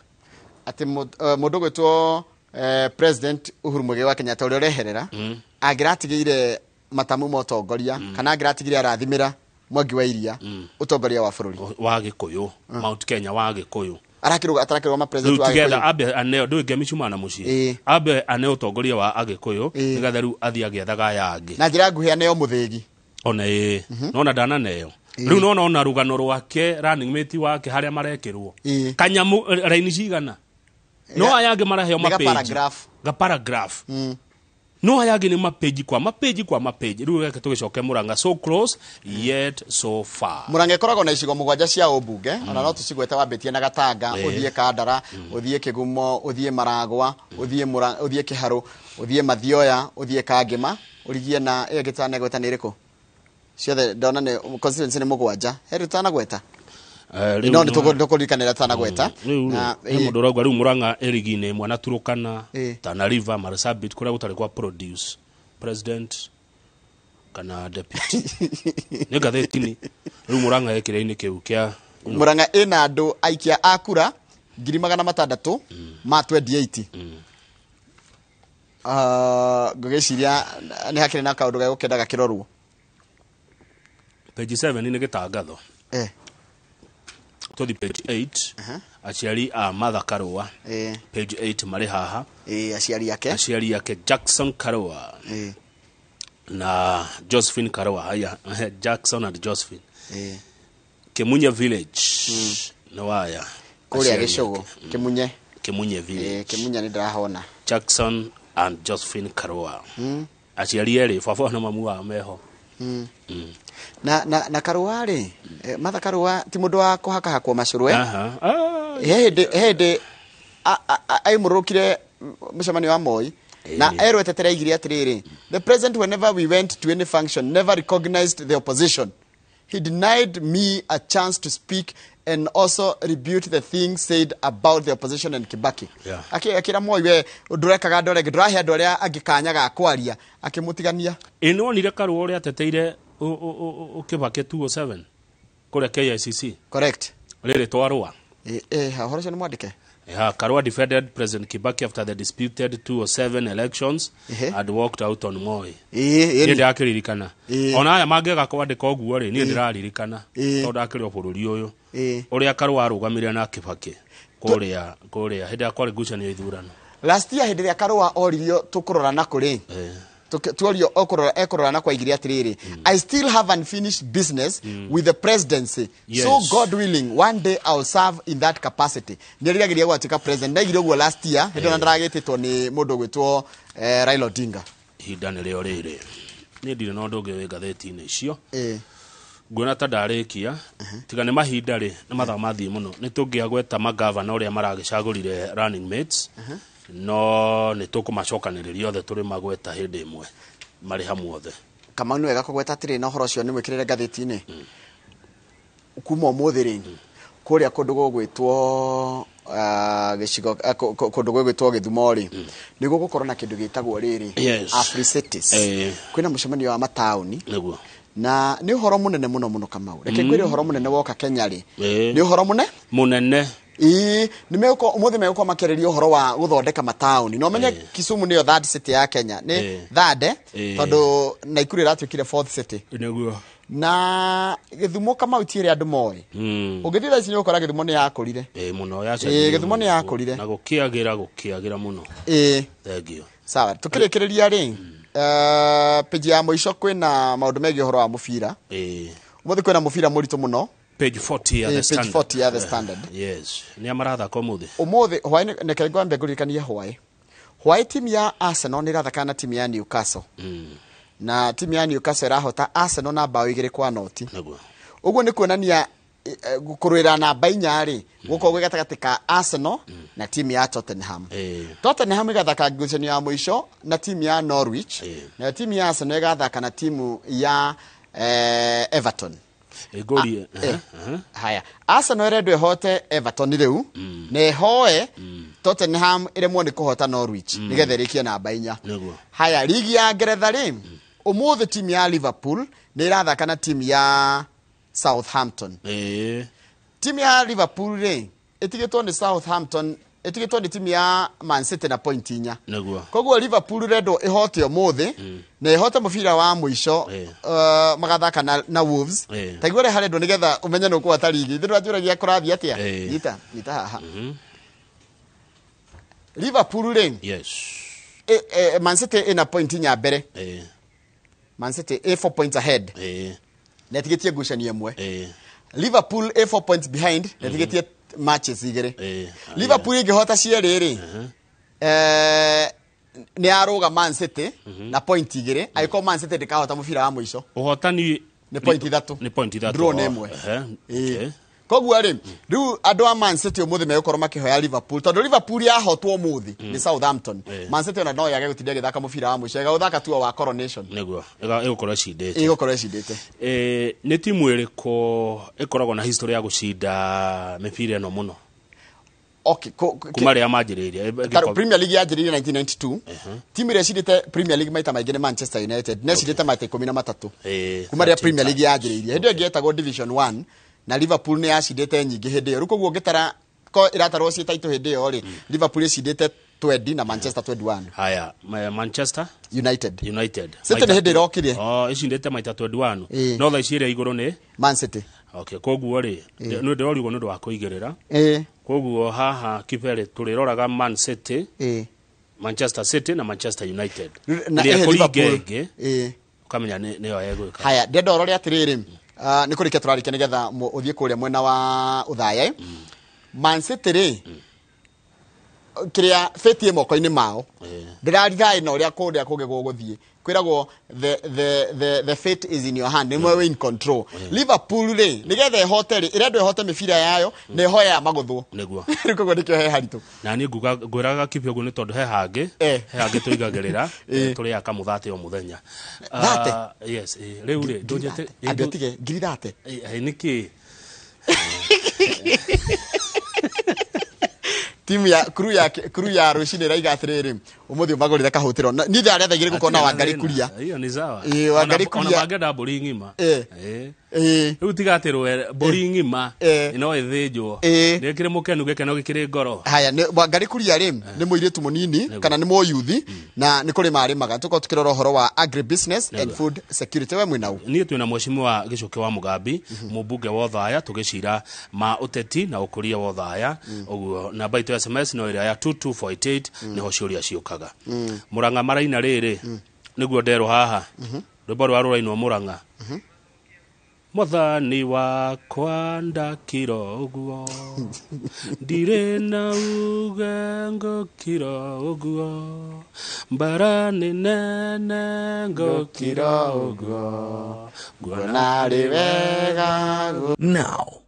Atĩ mũndũ ũgwĩtwo President Uhuru Muigai wa Kenyatta ũrĩa ũreherera angĩratigĩire matamu ma ũtongoria kana angĩratigire arathimĩra Mwangi wa Iria ũtongoria wa bũrũri wa Gĩkũyũ Mount Kenya wa Gĩkũyũ arakĩrũga atarakĩrũgama president wa Gĩkũyũ ambe aneo ndũĩ ngemi ciumaga na mũciĩ ambe aneo ũtongoria wa Agĩkũyũ nĩgetha rĩu athiĩ agĩethaga aya angĩ na njĩra nguhĩ aneo mũthĩgi ona ĩĩ nona ndananeo rĩu nona ona rũgano rwake running mate wake harĩa marekĩrwo kanyamũ raini cigana no aya angĩ maraheo mapage ga paragraph no aya angĩ nĩ mapage kwa mapage kwa mapage rĩu reke tũgĩcoke Murang'a so close yet so far. Murang'a ĩkoragwo na icigo mũgwanja cia ũmbunge ona no tũcigwete wambĩtie na Gatanga ũthiĩ Kandara ũthiĩ Kĩgumo ũthiĩ Maragwa ũthiĩ Kĩharũ ũthiĩ Mathioya ũthiĩ Kangĩma ũrigie na ĩyo ĩngĩ tũtanagweta nĩ ĩrĩkũ ciothe ndona nĩ constituency nĩ mũgwanja he rĩu tũtanagweta no nĩ tũkũririkanĩra tũtanagweta na mũndũ ũrauga rĩu Murang'a ĩrigi-inĩ ĩmwe na Turukana Tana River Marsabit kũrĩa gũtarĩ kwa produce president kana deputy nĩ ngathĩti-inĩ rĩu Murang'a ĩkĩrĩa-inĩ kĩu kĩa Murang'a ĩna andũ aikia a kura 600,000 ma 28 ngũgĩciria nĩ hakĩrĩ na kaũndũ gegũkĩenda gakĩrorwo page 7 nĩ gĩtangatho tũthi page 8 aciari a Martha Karua page 8 marĩ haha aciari ake Jackson Karua na Josephine Karua haya Jackson and Josephine Kimunye village nĩ waya kũrĩa Gĩcũgũ Kimunye Kimunye village. Kimunya nĩ ndĩrahona. Jackson and Josephine Karua. Aciari erĩ, baba na mamu wao meho. Na Karua rĩ, Martha Karua ti mũndũ wa kũhakahakwo macũrwe. Aha. Ah. He hĩndĩ aimũrũkire mũcemanio wa Moi na erwo etetere aigire atĩrĩrĩ, the president whenever we went to any function never recognized the opposition. He denied me a chance to speak and also rebute the things said about the opposition and Kibaki. Yeah. Akĩra Moi, we ndũrekaga andũ arĩa angĩ, ndũrahe andũ arĩa angĩ kanya ga kwaria, akĩmũtigania. Ĩ nĩwonire Karua ũrĩa ateteire Kibaki 207 kũrĩa KICC? Correct. Rĩrĩ twarũa. Ũhoro ũcio nĩ mwandĩke. Yeah, Karua defended President Kibaki after the disputed 207 elections and walked out on Moi. Niĩ ndĩrakĩririkana. Ona aya mangĩaga kwandĩka ũguo rĩ, niĩ ndĩraririkana tondũ ndakĩrĩ o bũrũri ũyũ. Ũrĩa Karua arũgamire na Kibaki kũrĩa hĩndĩ ĩrĩa kwarĩ ngucanio ya ithurano. Last year hĩndĩ ĩrĩa Karua oririo tũkũrora na kũrĩ, tuorio ekũrora na kwaigire atĩrĩrĩ, I still have unfinished business with the presidency. Yes. So God willing, one day I'll serve in that capacity. Nĩeriragĩria gwatuĩka president. Ndaigire ũguo last year, hĩndĩ ĩyo ndaragĩtĩtwo nĩ mũndũ ũgwĩtwo Raila Odinga. Ihinda nĩrĩo rĩrĩ. Niĩ ndirĩ na ũndũ ũngĩ wĩ ngathĩti-inĩ icio. Nguona ta ndarĩkia, tiga nĩ mahinda rĩ, nĩ mathaa mathiĩ mũno. Nĩ tũngĩagweta magavana ũrĩa maragĩcagũrire running mates, no nĩ tũkũmacokanĩrĩria othe tũrĩ magweta hĩndĩ ĩmwe marĩ hamwe othe. Kamau nĩ wega kũgweta atĩrĩ na ũhoro ũcio nĩ mwĩkĩrĩre ngathĩti-inĩ. Kuma ũmũthĩ rĩ, kũrĩa kũndũ gũgwĩtwo gĩcigo kũndũ gũgwĩtwo Gĩthumo rĩ, nĩ gũgũkorwo na kĩndũ gĩtagwo rĩrĩ Africities. Kwĩna mũcemanio wa mataũni. Nĩguo. Na nĩ ũhoro mũnene mũno mũno Kamau. Reke ngwĩre ũhoro mũnene woka Kenya rĩ. Nĩ ũhoro mũnene. Ĩĩ, nĩ megũkorwo ũmũthĩ megũkorwo makĩarĩria ũhoro wa gũthondeka mataũni. Na ũmenye Kisumu nĩyo third city ya Kenya. Nĩ third, tondũ Naikuru ĩratuĩkire fourth city. Nĩguo. Na Gĩthumo Kamau ti ĩrĩa andũ moĩ. Ũngĩthiĩ thaa ici nĩ ũgũkora Gĩthumo nĩ yakũrire. Mũno yacenjirie. Gĩthumo nĩ yakũrire. Na gũkĩagĩra mũno. Thank you. Sawa, tũkĩrĩkĩrĩria rĩ, page ya mũico kwĩna maũndũ megiĩ ũhoro wa mũbira. Ũmũthĩ kwĩna mũbira mũritũ mũno. Page 40 ya The Standard. Page 40 ya The Standard. Yes. Nĩ a marathaka ũmũthĩ? Ũmũthĩ hwaĩ, reke ngwambe ngũririkanie hwaĩ. Hwaĩ timu ya Arsenal nĩ ĩrathaka na timu ya Newcastle. Na timu ya Newcastle ĩrahota Arsenal na bao 2-0. Nĩguo. Ũguo nĩ kuonania kũrũĩra namba 4 rĩ, gũkorwo gwĩ gatagatĩ ka Arsenal na timu ya Tottenham. Tottenham ĩgathaka ngucanio ya mũico na timu ya Norwich, na timu ya Arsenal ĩgathaka na timu ya Everton. Ĩngũrie. Haya, Arsenal ĩrendwo ĩhote Everton rĩu, na ĩhoe Tottenham ĩremwo nĩ kũhota Norwich nĩgetha ĩrĩkie namba 4. Nĩguo. Haya, ligi ya Ngeretha rĩ, ũmũthĩ timu ya Liverpool nĩ ĩrathaka na timu ya Southampton. Timu ya Liverpool rĩ, ĩtigĩtwo nĩ Southampton, ĩtigĩtwo nĩ timu ya Man City na point 4. Nĩguo. Koguo Liverpool rendwo ĩhote ũmũthĩ na ĩhote mũbira wa mũico, magathaka na Wolves. Ta igua ũrĩa harendwo nĩgetha ũmenye nĩ ũkũhota ligi. Ithuĩ nĩtũranjũragia kũrathiĩ atĩa? Nyita haha. Liverpool rĩ, Yes. Man City ĩna point 4 mbere. Man City ĩ 4 points ahead. Na ĩtigĩtie ngucanio ĩmwe. Liverpool ĩ 4 points behind na ĩtigĩtie matches 2. Liverpool ĩngĩhota cierĩ rĩ, nĩ yarũga Man City na point 2, angĩkorwo Man City ndĩkahota mũbira wa mũico. Ũhotani nĩ point 3. Nĩ point 3. Draw nĩ 1. Koguo rĩ, rĩu andũ a Man City ũmũthĩ megũkorwo makĩhoya Liverpool, tondũ Liverpool yahotwo ũmũthĩ nĩ Southampton. Man City ona no yage gũtinda ĩgĩthaka mũbira wa mũico, ĩgaũthaka tu wa coronation. Nĩguo, ĩgũkorwo ĩcindĩte. Ĩgũkorwo ĩcindĩte. Nĩ timu ĩrĩkũ ĩkoragwo na history ya gũcinda mĩbira ĩno mũno? Okay, kuma rĩrĩa manjĩrĩirie. Premier League yanjĩrĩirie 1992. Timu ĩrĩa ĩcindĩte Premier League maita maingĩ nĩ Manchester United. Nĩ ĩcindĩte maita 13. Kuma rĩrĩa Premier League yanjĩrĩirie. Hĩndĩ ĩyo ĩngĩ yetagwo Division 1. Na Liverpool nĩ yacindĩte nyingĩ hĩndĩ ĩyo. Rĩu koguo ũngĩtara ko ĩratarwo ciĩ taitũ hĩndĩ ĩyo rĩ, Liverpool ĩcindĩte 20 na Manchester 21. Haya, Manchester United. City nĩ hĩndĩ ĩrokire. Ĩcindĩte maita 21. No thaa ici ĩrĩa igũrũ nĩ Man City. Okay, koguo rĩ, nĩ ndĩrorigwo nĩ ũndũ wa kũigĩrĩra. Koguo haha kibere tũrĩroraga Man City, Manchester City na Manchester United. Na Ĩrĩa Liverpool. ĩngĩ, ũkamenya nĩyo ĩgwĩka. Haya, ndĩrenda ũrore atĩrĩrĩ, nĩ kũrĩkia tũrarĩkia nĩgetha ũthiĩ kũrĩa mwena wa Ũthaya. Man City rĩ, Kĩrĩa fate ĩ moko-inĩ mao, ndĩrarithaĩ na ũrĩa kũrĩa kũngĩ gũgũthiĩ. Kwĩragwo the fate is in your hand, nĩ mwe in control. Liverpool rĩ, nĩgetha ĩhote rĩ, ĩrendwo ĩhote mĩbira yayo na ĩhoya magũthwo. Rĩu koguo nĩkĩo he haritũ. Na niĩ nguga ngwĩraga kibe ũguo nĩ tondũ he hangĩ he hangĩ tũigagĩrĩra. Tũrĩaga kamũthate o mũthenya. Thate? Ah, yes, rĩu rĩ ndũnjĩtĩ Ambe ũtige 30,000. Nĩkĩ? Timu ya crew ya rũcinĩ ĩraiga atĩrĩrĩ, ũmũthĩ ũmagũrĩre kahũtĩro. Niĩ thaa rĩa 2:00 gũkorwo na Wangari Kuria. Hiyo ni sawa. Wangari Ona Kuria. mangĩenda mbũri ng'ima. Rĩu tiga atĩ rwe mbũri ng'ima no ĩthĩnjwo. Nĩ kĩrĩ mũkenu, gĩkeno gĩkĩrĩ ngoro. Haya, nĩ Wangari Kuria rĩ, nĩ mũirĩtu mũnini kana nĩ mũyuthi na nĩ kũrĩma arĩmaga. Tũkorwo tũkĩrora ũhoro wa agribusiness and food security. We mwĩna ũ? Niĩ twĩna mheshimiwa Gĩcũkĩ wa Mũgambi, mũmbunge wa Othaya, tũgĩcira ma ũteti na ũkũria wa Othaya. Ũguo namba itũ ya SMS no ĩrĩa ya 22488, nĩho ciũria ciũkaga. Mũrang'a maraina rĩrĩ nĩguo nderwo haha rwĩmbo rwa rũrainwo Mũrang'a, Mwathani wakwa ndakira ũguo, ndirĩ na uge ngũkira ũguo, mbara nĩ nene ngũkira ũguo, nguona Narĩ wega. Now,